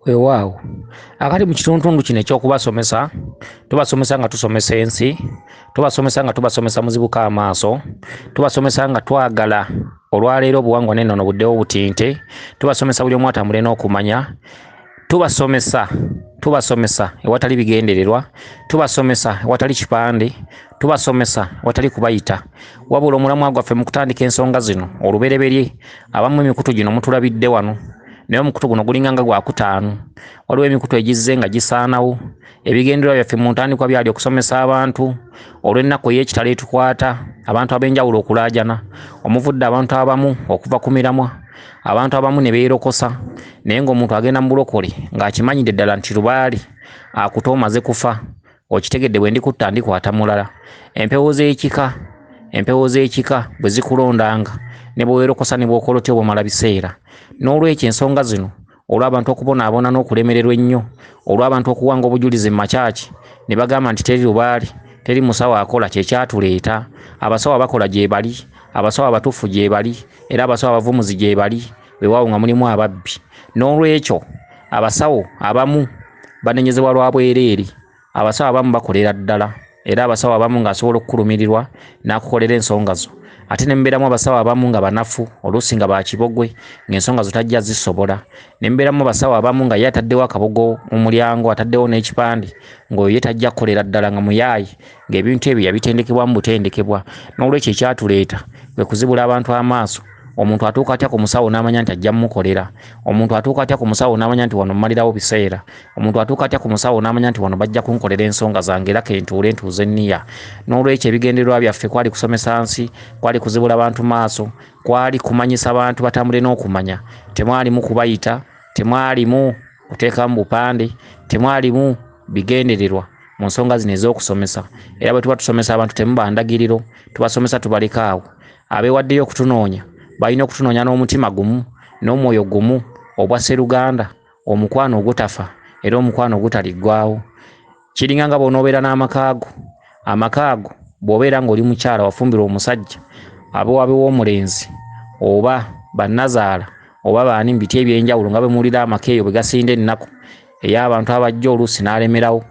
Weewaawo, akati mu kitundutundu kino eky'okubasomesa, tubasomesa nga tusomesa ensi, tubasomesa nga tubasomesa muzibuka amaaso, tubasomesa nga twagala olwaleero obuwangwa n'ennono buddewo butinte, tubasomesa buli omu atambule n'okumanya, tubasomesa tubasomesa ewatali bigendererwa, tubasomesa ewatali kipande, tubasomesa ewatali kubayita. Wabula omulamwa gwaffe mu kutandika ensonga zino olubereberye, abamu emikutu gino mutulabidde wano, naye omukutu guno gulinga nga gwakutaano. Waliwo emikutu egizze nga gisaanawo. Ebigendererwa byaffe mu ntandikwa byali okusomesa abantu olw'ennaku ey'ekitalo etukwata, abantu ab'enjawulo okulaajana, omuvudde abantu abamu okuva ku miramwa, abantu abamu ne beerokosa, naye ng'omuntu agenda mu bulokole ng'akimanyidde ddala nti lubaale akuta omaze kufa, okitegedde bwe ndikutta ndikwata mulala. Empewo z'ekika, empewo z'ekika bwe zikulondanga ne bwe weerokosa ne bw'okola otya obumala biseera. N'olwekyo ensonga zino olw'abantu okubonaabona n'okulemererwa ennyo, olw'abantu okuwanga obujulizi mu makyaki ne bagamba nti teri lubaale, teri musawo akola, kye kyatuleeta. Abasawo abakola gye bali, abasawo abatuufu gye bali, era abasawo abavumuzi gye bali, weewaawo nga mulimu ababbi. N'olwekyo abasawo abamu banenyezebwa lwa bwereere, abasawo abamu bakolera ddala, era abasawo abamu ng'asobola okukulumirirwa n'akukolera ensonga zo. Ate ne mubeeramu abasawo abamu nga banafu, oluusi nga ba kibogwe, ng'ensonga zo tajja zisobola. Ne mubeeramu abasawo abamu nga ye ataddewo akabogo mu mulyango, ataddewo n'ekipande, ng'oyo ye tajja kukolera ddala, nga muyaaye, ng'ebintu ebyo yabitendekebwamu butendekebwa. N'olwekyo ekyatuleeta kwe kuzibula abantu amaaso. Omuntu atuuka atya ku musawo n'amanya nti ajja mmukolera? Omuntu atuuka atya ku musawo n'amanya nti wano mmalirawo biseera? Omuntu atuuka atya ku musawo n'amanya nti wano bajja kunkolera ensonga zange era kentuule ntuuze nniya? N'olwekyo ebigendererwa byaffe kwali kusomesa nsi, kwali kuzibula bantu maaso, kwali kumanyisa bantu batambule n'okumanya. Temwalimu kubayita, temwalimu kuteekamu bupande, temwalimu bigendererwa mu nsonga zino ez'okusomesa. Era bwe tuba tusomesa abantu temuba ndagiriro, tubasomesa tubaleka awo. Abeewaddeyo okutunoonya balina okutunoonya n'omutima gumu, n'omwoyo gumu, obwa sseruganda, omukwano ogutafa era omukwano ogutaliggwaawo. Kiringa nga bw'onoobeera n'amaka go. Amaka ago bw'obeera ng'oli mukyala wafumbirwa omusajja, abewabe w'omulenzi oba bannazaala oba baani mu biti eby'enjawulo nga bwe muwulira amaka eyo bwe gasinda ennaku ey'abantu abajja oluusi n'alemerawo,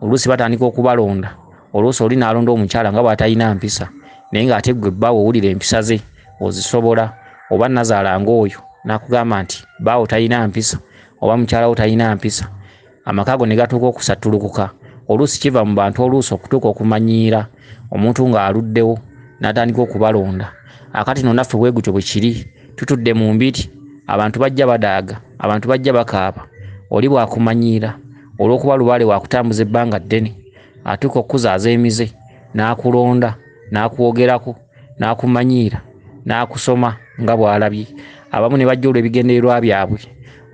oluusi batandika okubalonda, oluusi oli n'alonda omukyala nga bw'atalina mpisa, naye ng'ate ggwe bbaawo owulira empisa ze ozisobola, oba nnazaala ng'oyo n'akugamba nti bbaawo talina mpisa oba mukyala wo talina mpisa, amaka ago ne gatuuka okusattulukuka. Oluusi kiva mu bantu oluusi okutuuka okumanyiira omuntu ng'aluddewo n'atandika okubalonda. Akati nno naffe bwe gutyo bwe kiri, tutudde mu mbiri, abantu bajja badaaga, abantu bajja bakaaba. Oli bw'akumanyiira olw'okuba lubaale wakutambuza ebbanga ddene, atuuka okukuzaaza emize n'akulonda, n'akwogerako, n'akumanyiira, n'akusoma nga bw'alabye. Abamu ne bajja olw'ebigendererwa byabwe,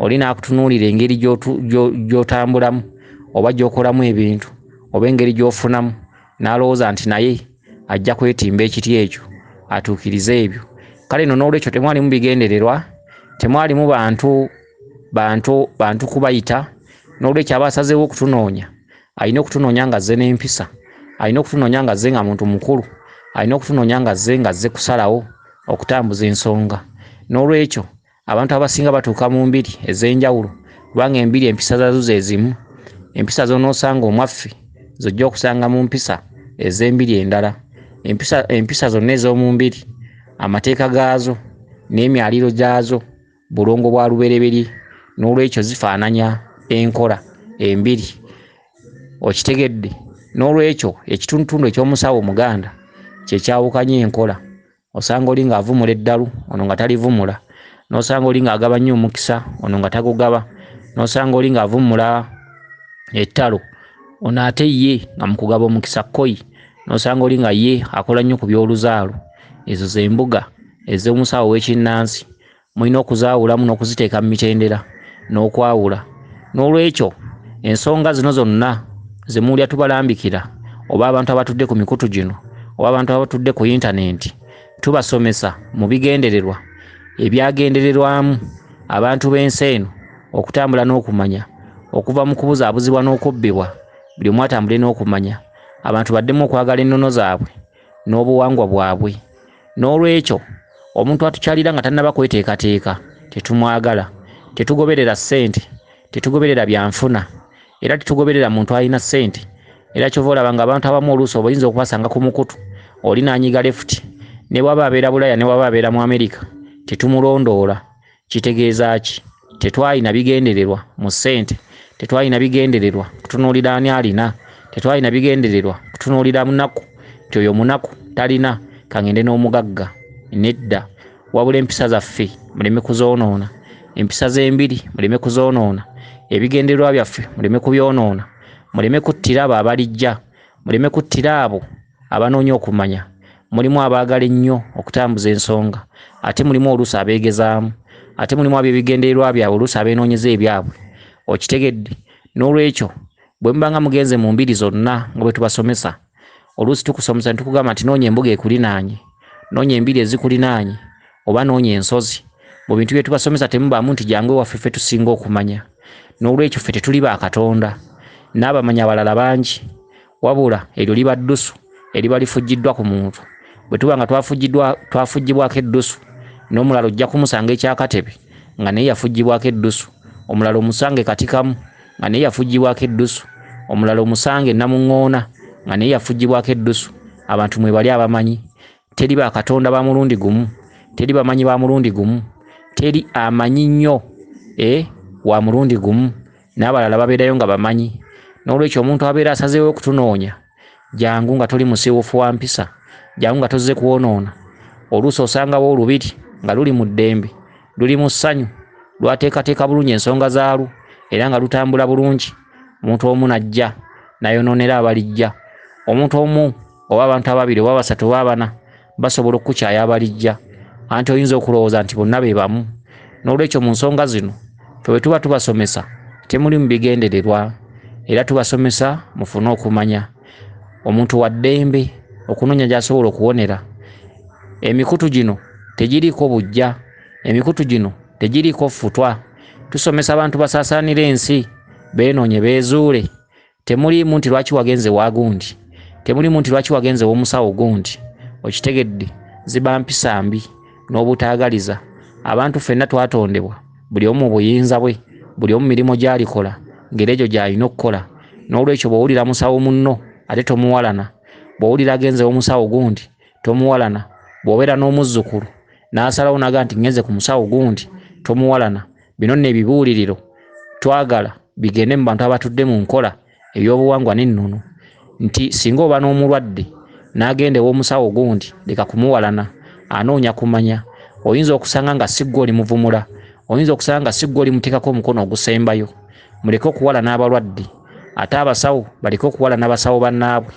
oli n'akutunuulira engeri gy'otambulamu oba gy'okolamu ebintu oba engeri gy'ofunamu, n'alowooza nti naye ajja kwetimba ekiti ekyo atuukirize ebyo. Kale nno n'olwekyo temwalimu bigendererwa, temwalimu bantu kubayita. N'olwekyo aba asazeewo okutunoonya, alina okutunoonya ng'azze n'empisa, alina okutunoonya ng'azze nga muntu mukulu, alina okutunoonya ng'azze kusalawo okutambuza ensonga. N'olwekyo abantu abasinga batuuka mu mbiri ez'enjawulo, kubanga embiri empisa zaazo ze zimu. Empisa z'onoosanga omwaffe z'ojja okusanga mu mpisa ez'embiri endala. Empisa zonna ez'omu mbiri, amateeka gaazo n'emyaliro gyazo bulongo bwa lubereberye. N'olwekyo zifaananya enkola embiri, okitegedde. N'olwekyo ekitundutundu eky'omusawo omuganda kye kyawukanya enkola. Osanga oli ng'avumula eddalu, ono nga talivumula. N'osanga oli ng'agaba nnyo omukisa, ono nga tagugaba. N'osanga oli ng'avumula ettalo, ono ate ye nga mu kugaba omukisa kkoyi. N'osanga oli nga ye akola nnyo ku by'oluzaalo. Ezo ze mbuga ez'omusawo w'ekinnansi. Mulina okuzaawulamu n'okuziteeka mu mitendera n'okwawula. N'olwekyo ensonga zino zonna ze muwulira tubalambikira, oba abantu abatudde ku mikutu gino, oba abantu abatudde ku yintanenti, tubasomesa mu bigendererwa ebyagendererwamu abantu b'ensi eno okutambula n'okumanya, okuva mu kubuzaabuzibwa n'okubbibwa, buli omu atambule n'okumanya, abantu baddemu okwagala ennono zaabwe n'obuwangwa bwabwe. N'olwekyo omuntu atukyalira nga tannaba kweteekateeka tetumwagala, tetugoberera ssente, Tetugoberera byanfuna, era tetugoberera muntu alina ssente. Era kyova olaba nga abantu abamu oluusi obayinza okubasanga ku mukutu, oli n'anyiga lefuti, ne bw'aba abeera Bulaya ne bw'aba abeera mu Amerika, tetumulondoola. Kitegeeza ki? Tetwalina bigendererwa mu ssente, tetwalina bigendererwa kutunuulira ani alina, tetwalina bigendererwa kutunuulira munaku nti oyo munaku talina, kangende n'omugagga. Nedda, wabula empisa zaffe muleme kuzoonoona, empisa z'embiri muleme kuzoonoona, ebigendererwa byaffe muleme kubyonoona, muleme kuttira abo abalijja, muleme kuttira abo abanoonya okumanya. Mulimu abaagala ennyo okutambuza ensonga, ate mulimu oluusi abeegezaamu, ate mulimu ab'ebigendererwa byabwe oluusi abeenoonyeza ebyabwe. Okitegedde? N'olwekyo bwe muba nga mugenze mu mbiri zonna nga bwe tubasomesa, oluusi tukusomesa ne tukugamba nti noonya embuga ekulinaanye, noonya embiri ezikulinaanye, oba noonya ensozi. Mu bintu bye tubasomesa temubaamu nti jangu ewaffe ffe tusinga okumanya. N'olwekyo ffe tetuli ba Katonda, n'abamanyi abalala bangi, wabula eryo liba ddusu eriba lifuggiddwa ku muntu. Bwe tuba nga twafugibwako eddusu, n'omulala ojja kumusanga ekyakatebe nga naye yafuggibwako eddusu, omulala omusange Katikamu nga naye yafuggibwako eddusu, omulala omusange Namuŋŋoona nga naye yafuggibwako eddusu. Abantu mwe bali abamanyi. Teri ba Katonda ba mulundi gumu, teri bamanyi ba mulundi gumu, teri amanyi nnyo wa mulundi gumu, n'abalala babeerayo nga bamanyi. N'olwekyo omuntu abeera asazeewo okutunoonya, jangu nga toli musiiwuufu wa mpisa, jangu nga tozze kwonoona. Oluusi osangawo olubiri nga luli mu ddembe, luli mu ssanyu, lwateekateeka bulungi ensonga zaalwo, era nga lutambula bulungi. Omuntu omu n'ajja n'ayonoonera abalijja. Omuntu omu oba abantu ababiri oba basatu oba abana basobola okukukyaya abalijja, anti oyinza okulowooza nti bonna be bamu. N'olwekyo mu nsonga zino ffe bwe tuba tubasomesa temuli mu bigendererwa, era tubasomesa mufune okumanya. Omuntu wa ddembe okunoonya gy'asobola okuwonera. Emikutu gino tegiriiko buggya, emikutu gino tegiriiko ffutwa. Tusomesa abantu basaasaanira ensi, beenoonye beezuule. Temuliimu nti lwaki wagenze wa gundi, temuliimu nti lwaki wagenze w'omusawo gundi. Okitegedde? Ziba mpisa mbi n'obutaagaliza. Abantu ffenna twatondebwa, buli omu mu buyinza bwe, buli omu mirimu gy'alikola ng'era egyo gy'alina okukola. N'olwekyo bw'owulira musawo munno ate tomuwalana, bw'owulira agenze w'omusawo gundi tomuwalana, bw'obeera n'omuzzukulu n'asalawo n'agamba nti ngenze ku musawo gundi tomuwalana. Bino nno ebibuuliriro twagala bigende mu bantu abatudde mu nkola ey'obuwangwa n'ennono, nti singa oba n'omulwadde n'agenda ew'omusawo gundi leka kumuwalana, anoonya kumanya. Oyinza okusanga nga si ggwe olimuvumula, oyinza okusanga nga si ggwe olimuteekako omukono ogusembayo. Muleke okuwalana abalwadde, ate abasawo baleke okuwalana basawo bannaabwe,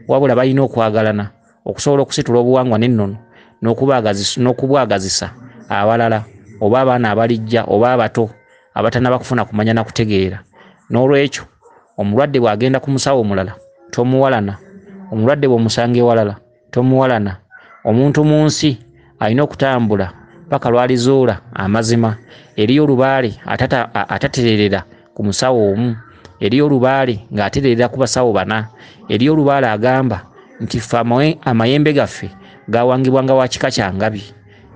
wabula balina okwagalana okusobola okusitula obuwangwa n'ennono n'okubwagazisa abalala oba abaana abalijja oba abato abatannaba kufuna kumanya na kutegeera. N'olwekyo omulwadde bw'agenda ku musawo omulala tomuwalana, omulwadde bw'omusanga ewalala tomuwalana. Omuntu mu nsi alina okutambula paka lw'alizuula amazima. Eriyo olubaale atatererera ku musawo omu, eriyo olubaale ng'atererera ku basawo bana, eriyo olubaale agamba nti ffe amayembe gaffe gawangibwanga wa kika kya ngabi,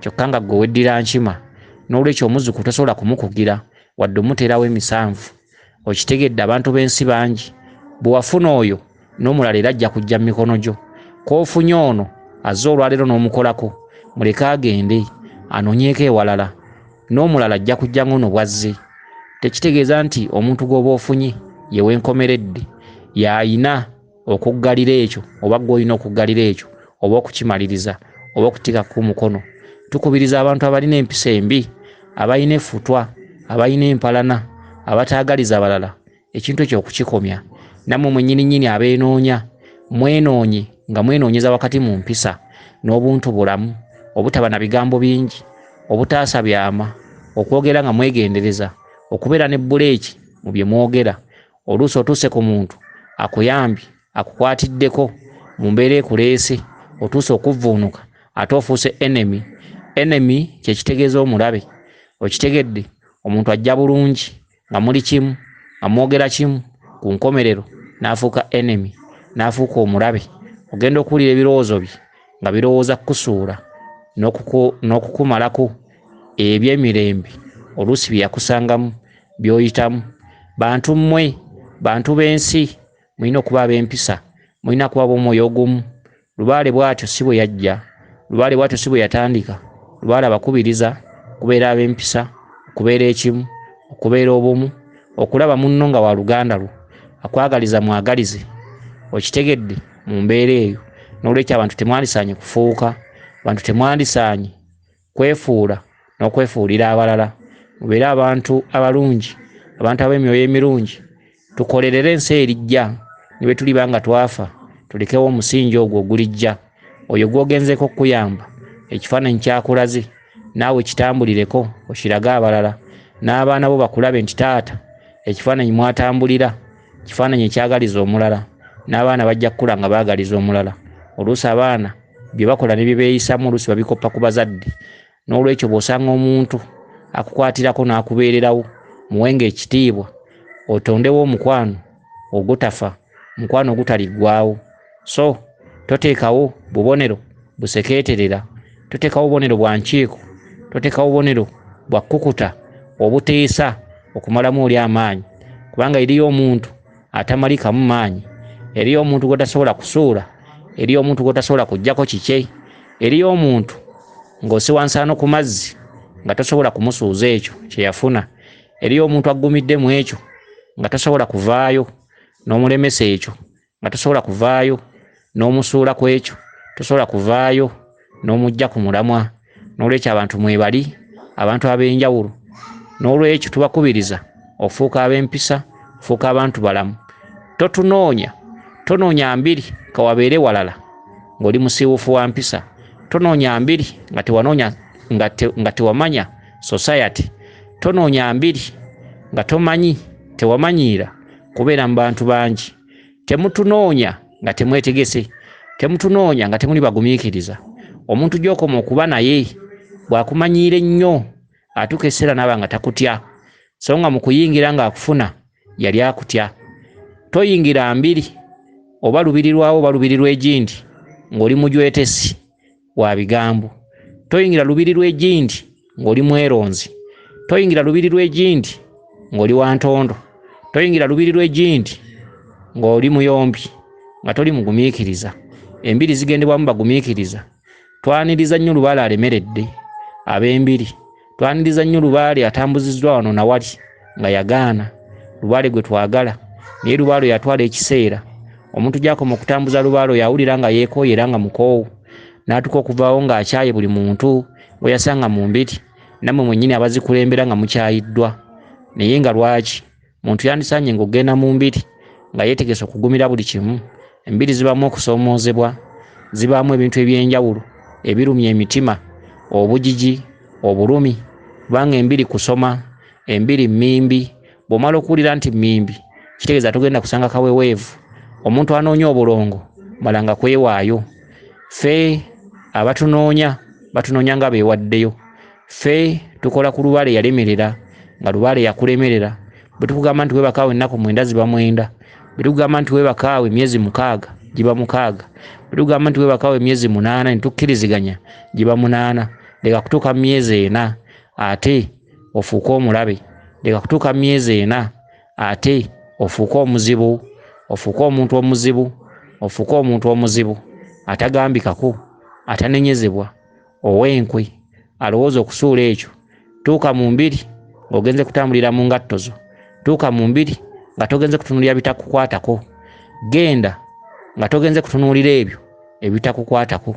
kyokka nga ggwe weddira nkima. N'olwekyo omuzzukulu tosobola kumukugira wadde omuteerawo emisanvu. Okitegedde? Abantu b'ensi bangi. Bwe wafuna oyo n'omulala era ajja kujja mu mikono gyo. K'ofunye ono azze olwaleero n'omukolako, muleke agende anoonyeeko ewalala, n'omulala ajja kujja ng'ono bw'azze. Tekitegeeza nti omuntu gw'oba ofunye ye wenkomeredde, y'ayina okuggalira ekyo oba ggwe olina okuggalira ekyo oba okukimaliriza oba okuteekako omukono. Tukubiriza abantu abalina empisa embi, abalina effutwa, abalina empalana, abataagaliza balala, ekintu ekyo okukikomya. Nammwe mwennyini nnyini abeenoonya, mwenoonye nga mwenoonyeza wakati mu mpisa n'obuntu bulamu, obutaba na bigambo bingi, obutaasa byama, okwogera nga mwegendereza, okubeera ne buleeki mu bye mwogera. Oluusi otuuse ku muntu akuyambye, akukwatiddeko mu mbeera ekuleese, otuuse okuvvuunuka ate ofuuse enemy. Enemy kye kitegeeza omulabe. Okitegedde? Omuntu ajja bulungi nga muli kimu, nga mwogera kimu, ku nkomerero n'afuuka enemy, n'afuuka omulabe. Ogenda okuwulira ebirowoozo bye nga birowooza kukusuula n'okukumalako eby'emirembe oluusi bye yakusangamu by'oyitamu. Bantu mmwe, bantu b'ensi, mulina okuba ab'empisa, mulina kuba ab'omwoyo ogumu. Lubaale bw'atyo si bwe yajja, Lubaale bw'atyo si bwe yatandika. Lubaale abakubiriza okubeera ab'empisa, okubeera ekimu, okubeera obumu, okulaba munno nga wa luganda lwo, akwagaliza mwagalize. Okitegedde mu mbeera eyo. N'olwekyo abantu temwandisaanye kufuuka, abantu temwandisaanye kwefuula n'okwefuulira abalala. Mubeere abantu abalungi, abantu ab'emyoyo emirungi, tukolerere ensi erijja, ne bwe tuliba nga twafa tulekewo omusingi ogwo ogulijja. Oyo gw'ogenzeeko okukuyamba, ekifaananyi kyakulaze, naawe kitambulireko okirage abalala, n'abaana bo bakulabe nti taata ekifaananyi mwatambulira kifaananyi ekyagaliza omulala, n'abaana bajja kukula nga baagaliza omulala. Oluusi abaana bye bakola ne bye beeyisamu oluusi babikoppa ku bazadde. N'olwekyo bw'osanga omuntu akukwatirako n'akubeererawo, muwenga ekitiibwa, otondewo omukwano ogutafa, omukwano ogutaliggwaawo. So toteekawo bubonero busekeeterera, toteekawo bubonero bwa nkiiko, toteekawo bubonero bwa kkukuta obuteesa okumalamu oli amaanyi, kubanga eriyo omuntu atamalikamu maanyi, eriyo omuntu gw'otasobola kusuula, eriyo omuntu gw'otasobola kuggyako kikye, eriyo omuntu ng'osiwa nsaano ku mazzi nga tosobola kumusuuza ekyo kye yafuna, eriyo omuntu aggumidde mu ekyo nga tosobola kuvaayo n'omulemesa ekyo, nga tosobola kuvaayo n'omusuula ku ekyo, tosobola kuvaayo n'omuggya ku mulamwa. N'olwekyo abantu mwebali, abantu ab'enjawulo. N'olwekyo tubakubiriza ofuuka ab'empisa, ofuuka abantu balamu. Totunoonya, tonoonya mbiri kawabeere walala ng'oli musiiwuufu wa mpisa. Tonoonya mbiri nga tewanoonya, nga tewamanya society. Tonoonya mbiri nga tomanyi, tewamanyiira kubeera mu bantu bangi. Temutunoonya nga temwetegese, temutunoonya nga temuli bagumiikiriza. Omuntu gy'okoma okuba naye bw'akumanyiira ennyo atuuka ekiseera n'aba nga takutya, so nga mu kuyingira ng'akufuna yali akutya. Toyingira mbiri oba lubiri lwawo oba lubiri lw'egindi ng'oli mujwetesi wa bigambo. Toyingira lubiri lw'egindi ng'oli mweronzi. Toyingira lubiri lw'egindi ng'oli wa ntondo. Toyingira lubiri lw'egindi ng'oli muyombi, nga toli mugumiikiriza. Embiri zigendebwamu bagumiikiriza. Twaniriza nnyo Lubaale alemeredde ab'embiri. Twaniriza nnyo Lubaale atambuziddwa wano na wali nga yagaana. Lubaale gwe twagala, naye Lubaale yatwala ekiseera. Omuntu gy'akoma okutambuza Lubaale yawulira nga yeekooye era nga mukoowu, n'atuuka okuvaawo ng'akyaye buli muntu gwe yasanga mu mbiri, nammwe mwennyini abazikulembera nga mukyayiddwa. Naye nga lwaki? Muntu yandisaanye ng'ogenda mu mbiri nga yeetegese okugumira buli kimu. Embiri zibaamu okusoomoozebwa, zibaamu ebintu eby'enjawulo ebirumya emitima, obugigi, obulumi, kubanga embiri kusoma, embiri mmimbi. Bw'omala okuwulira nti mmimbi, kitegeeza togenda kusanga kaweweevu. Omuntu anoonya obulongo malanga kwewaayo. Ffe abatunoonya batunoonya nga beewaddeyo. Ffe tukola ku Lubaale yalemerera, nga Lubaale yakulemerera. Bwe tukugamba nti weebakaawo ennaku 9 ziba 9. Bwe tukugamba nti weebakaawo emyezi 6 giba 6. Bwe tukugamba nti weebakaawo emyezi 8 ne tukkiriziganya giba 8. Leka kutuuka mu myezi 4 ate ofuuke omulabe. Leka kutuuka mu myezi 4 ate ofuuke omuzibu, ofuuke omuntu omuzibu, ofuuke omuntu omuzibu atagambikako, atanenyezebwa, ow'enkwe, alowooza okusuula ekyo. Tuuka mu mbiri ng'ogenze kutambulira mu ngatto zo. Tuuka mu mbiri nga togenze kutunuulira bitakukwatako. Genda nga togenze kutunuulira ebyo ebitakukwatako.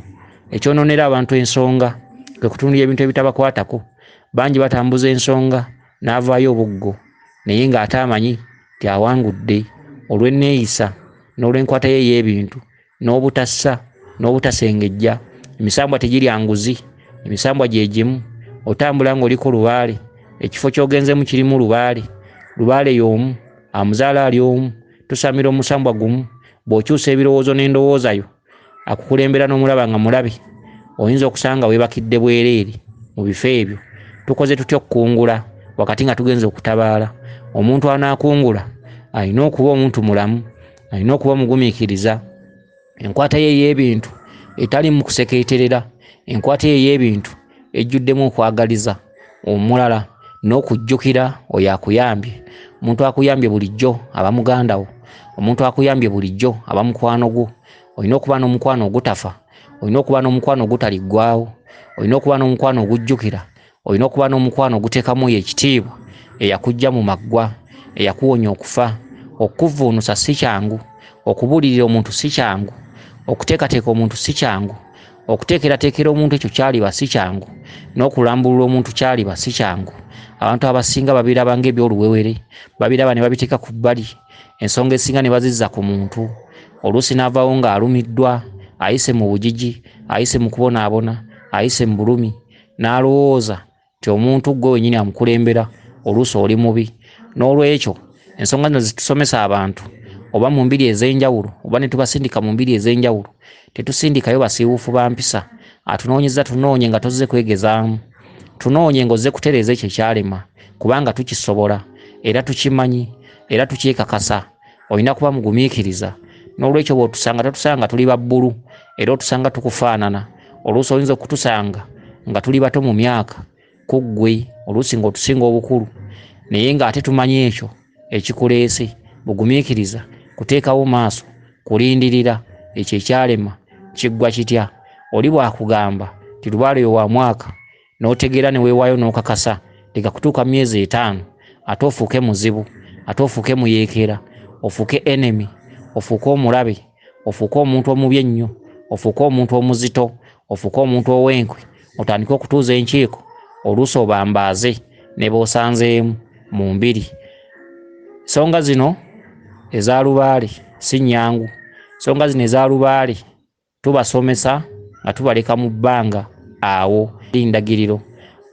Ekyonoonera abantu ensonga kwe kutunuulira ebintu ebitabakwatako. Bangi batambuza ensonga n'avaayo obuggo, naye ng'ate amanyi nti awangudde olw'enneeyisa n'olw'enkwata ye ey'ebintu n'obutassa n'obutasengejja. Emisambwa tegirya nguzi, emisambwa gye gimu. Otambula ng'oliko Lubaale, ekifo ky'ogenzemu kirimu Lubaale. Lubaale y'omu, amuzaala ali omu, tusamira omusambwa gumu. Bw'okyusa ebirowoozo n'endowooza yo, akukulembera n'omulaba nga mulabe, oyinza okusanga weebakidde bwereere mu bifo ebyo. Tukoze tutya okukungula wakati nga tugenze okutabaala? Omuntu anaakungula alina okuba omuntu mulamu, alina okuba omugumiikiriza. Enkwata ye ey'ebintu etali mu kusekeeterera, enkwata ye ey'ebintu ejjuddemu okwagaliza omulala n'okujjukira oyo akuyambye. Omuntu akuyambye bulijjo aba muganda wo, omuntu akuyambye bulijjo aba mukwano gwo. Olina okuba n'omukwano ogutafa, olina okuba n'omukwano ogutaliggwaawo, olina okuba n'omukwano ogujjukira, olina okuba n'omukwano oguteekamu oyo ekitiibwa eyakujja mu maggwa, eyakuwonya okufa. Okuvvuunusa si kyangu, okubuulirira omuntu si kyangu, okuteekateeka omuntu si kyangu, okuteekerateekera omuntu ekyo kyaliba si kyangu, n'okulambulula omuntu kyaliba si kyangu. Abantu abasinga babiraba ng'ebyoluwewere, babiraba ne babiteeka ku bbali, ensonga esinga ne bazizza ku muntu. Oluusi n'avaawo ng'alumiddwa, ayise mu bugigi, ayise mu kubonaabona, ayise mu bulumi, n'alowooza nti omuntu ggwe wennyini amukulembera, oluusi oli mubi. N'olwekyo ensonga zino zitusomesa abantu oba mu mbiri ez'enjawulo oba ne tubasindika mu mbiri ez'enjawulo. Tetusindikayo basiiwuufu ba mpisa. Atunoonyeza tunoonye nga tozze kwegezaamu, tunoonye ng'ozze kutereeza ekyo ekyalema, kubanga tukisobola era tukimanyi era tukyekakasa. Olina kuba mugumiikiriza. N'olwekyo bw'otusanga totusanga tuli babbulu, era otusanga tukufaanana. Oluusi oyinza okutusanga nga tuli bato mu myaka ku ggwe, oluusi ng'otusinga obukulu, naye ng'ate tumanyi ekyo ekikuleese. Bugumiikiriza, kuteekawo maaso, kulindirira ekyo ekyalema kiggwa kitya. Oli bw'akugamba nti lubaale oyo wa mwaka, n'otegeera ne weewaayo n'okakasa, leka kutuuka myezi 5 ate ofuuke muzibu, ate ofuuke muyeekera, ofuuke enemy, ofuuke omulabe, ofuuke omuntu omubi ennyo, ofuuke omuntu omuzito, ofuuke omuntu ow'enkwe, otandike okutuuza enkiiko, oluusi obambaaze ne b'osanzeemu mu mbiri. Ensonga zino eza lubaale si nnyangu. Ensonga zino eza lubaale tubasomesa nga tubaleka mu bbanga awo ndagiriro.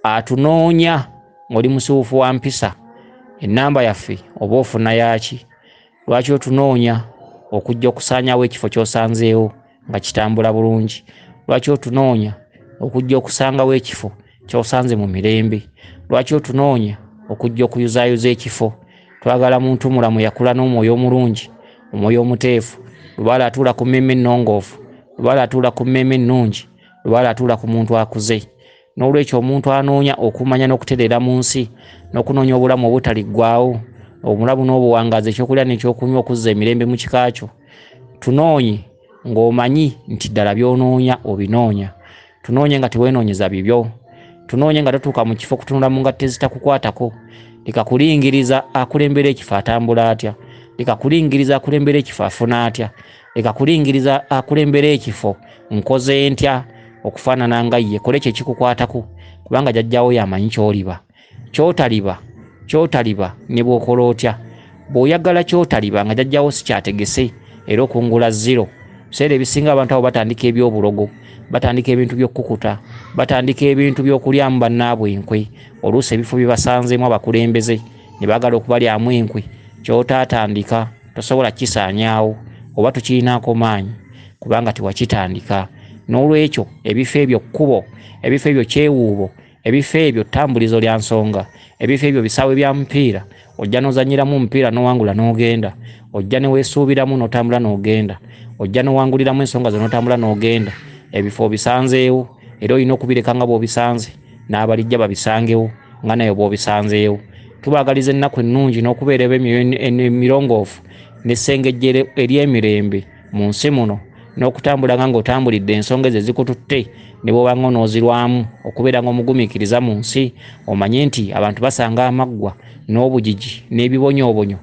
Atunoonya ng'oli musiwuufu wa mpisa, ennamba yaffe oba ofuna yaaki? Lwaki otunoonya okujja okusaanyaawo ekifo ky'osanzeewo nga kitambula bulungi? Lwaki otunoonya okujja okusangawo ekifo ky'osanze mu mirembe? Lwaki otunoonya okujja okuyuzaayuza ekifo? Twagala muntu mulamu yakula n'omwoyo omulungi, omwoyo omuteefu. Lubaale atuula ku mmeeme ennongoofu, lubaale atuula ku mmeeme ennungi, lubaale atuula ku muntu akuze. N'olwekyo omuntu anoonya okumanya n'okutereera mu nsi, n'okunoonya obulamu obutaliggwaawo, obulamu n'obuwangaazi, ekyokulya n'ekyokunywa, okuzza emirembe mu kika kyo. Tunoonye ng'omanyi nti ddala by'onoonya obinoonya. Tunoonye nga teweenoonyeza bibyo. Tunoonye nga totuuka mu kifo kutunula mu ngatto ezitakukwatako. Leka kulingiriza akulembera ekifo atambula atya, leka kulingiriza akulembera ekifo afuna atya, leka kulingiriza akulembera ekifo nkoze ntya okufaanana nga ye. Kola ekyo ekikukwatako, kubanga jjajjaawo y'amanyi ky'oliba, ky'otaliba, ky'otaliba ne bw'okola otya. Bw'oyagala ky'otaliba nga jjajjaawo si kyategese, era okungula zero. Ebiseera ebisinga abantu abo batandika ebyobulogo, batandika ebintu by'okukukuta, batandika ebintu by'okulyamu bannaabwe enkwe. Oluusi ebifo bye basanzeemu abakulembeze ne baagala okubalyamu enkwe. Ky'otaatandika tosobola kisaanyaawo oba tukirinaako maanyi, kubanga tewakitandika. N'olwekyo ebifo ebyo kkubo, ebifo ebyo kyewuubo, ebifo ebyo ttambulizo lya nsonga, ebifo ebyo bisaawe bya mupiira. Ojja n'ozannyiramu omupiira n'owangula n'ogenda, ojja ne weesuubiramu n'otambula n'ogenda, ojja n'owanguliramu ensonga zo n'otambula n'ogenda. Ebifo obisanzeewo era olina okubireka nga bw'obisanze, n'abalijja babisangewo nga naye bw'obisanzeewo. Tubaagaliza ennaku ennungi n'okubeera eb'emyoyo emirongoofu n'essengejjero ery'emirembe mu nsi muno, n'okutambula nga ng'otambulidde ensonga ezo ezikututte ne bw'oba ng'onoozirwamu, okubeera ng'omugumiikiriza mu nsi. Omanye nti abantu basanga amaggwa n'obugigi n'ebibonyoobonyo,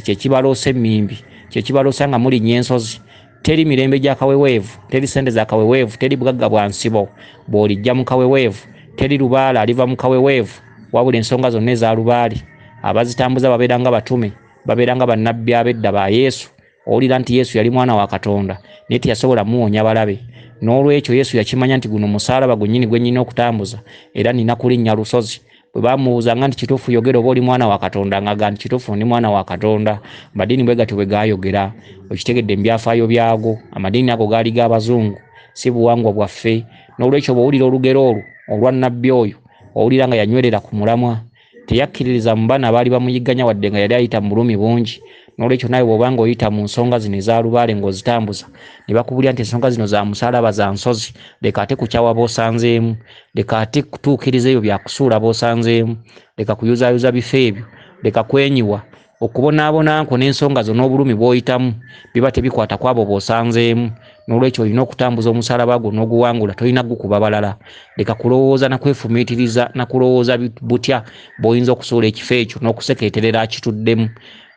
kye kibaloosa emmimbi, kye kibaloosa nga mulinnya ensozi. Teri mirembe gya kaweweevu, teri ssente za kaweweevu, teri bugagga bwa nsibo bw'olijja mu kaweweevu, teri lubaale aliva mu kaweweevu, wabula ensonga zonna eza lubaale abazitambuza babeera nga batume, babeera nga bannabbi ab'edda ba Yesu. Owulira nti Yesu yali mwana wa Katonda, naye teyasobola muwonya balabe. N'olwekyo Yesu yakimanya nti guno musaalaba gwennyini gwe nnina okutambuza, era nina kulinnya lusozi. Bwe baamubuuzanga nti kituufu yogera oba oli mwana wa Katonda, ng'agamba nti kituufu ndi mwana wa Katonda. Amadiini bwe gatyo bwe gaayogera. Okitegedde mu byafaayo byago, amadiini ago gaali g'abazungu, si buwangwa bwaffe. N'olwekyo bw'owulira olugero olwo olwa nnabbi oyo, owulira nga yanywerera ku mulamwa. Teyakkiririza mu baana abaali bamuyigganya wadde nga yali ayita mu bulumi bungi. N'olwekyo naawe bw'oba ng'oyita mu nsonga zino eza lubaale ng'ozitambuza, ne bakubulira nti ensonga zino za musaalaba za nsozi, leka ate kukyawa b'osanzeemu, leka ate kutuukiriza ebyo byakusuula b'osanzeemu, leka kuyuzaayuza bifo ebyo, leka kwenyiwa. Okubonaabona kwo n'ensonga zo n'obulumi bw'oyitamu biba tebikwata ku abo b'osanzeemu. N'olwekyo olina okutambuza omusaalaba gwo n'oguwangula, tolina gukuba balala. Leka kulowooza na kwefumiitiriza na kulowooza butya bw'oyinza okusuula ekifo ekyo n'okusekeeterera akituddemu.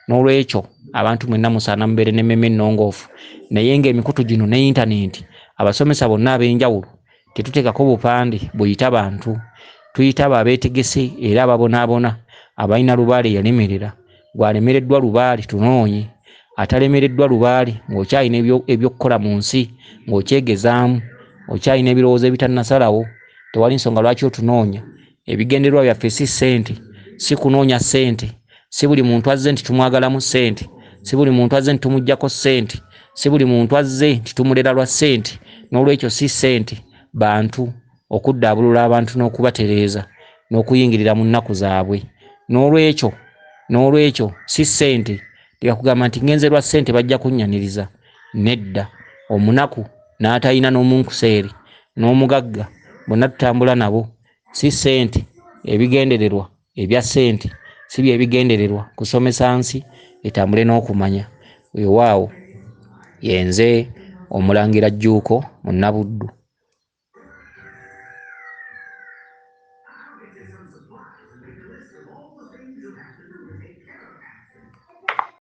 N'olwekyo abantu mwenna musaana mubeere n'emmeeme ennongoofu. Naye ng'emikutu gino ne yintaneeti, abasomesa bonna ab'enjawulo tetuteekako bupande buyita bantu. Tuyita abo abeetegese era ababonaabona, abalina lubaale eyalemerera. Gw'alemereddwa lubaale tunoonye, atalemereddwa lubaale ng'okyalina ebyokukola mu nsi, ng'okyegezaamu, okyalina ebirowoozo ebitannasalawo, tewali nsonga lwaki otunoonya. Ebigendererwa byaffe si ssente, si kunoonya ssente, si buli muntu azze nti tumwagalamu ssente, si buli muntu azze nti tumuggyako ssente, si buli muntu azze nti tumulera lwa ssente. N'olwekyo si ssente, bantu, okuddaabulula abantu n'okubatereeza n'okuyingirira mu nnaku zaabwe. N'olwekyo si ssente. Leka kugamba nti ngenze lwa ssente bajja kunnyaniriza. Nedda, omunaku n'atalina n'omunkuseere n'omugagga bonna tutambula nabo. Si ssente, ebigendererwa ebya ssente si bye bigendererwa kusomesa nsi etambule n'okumanya. Weewaawo yenze Omulangira Jjuuko Munnabuddu.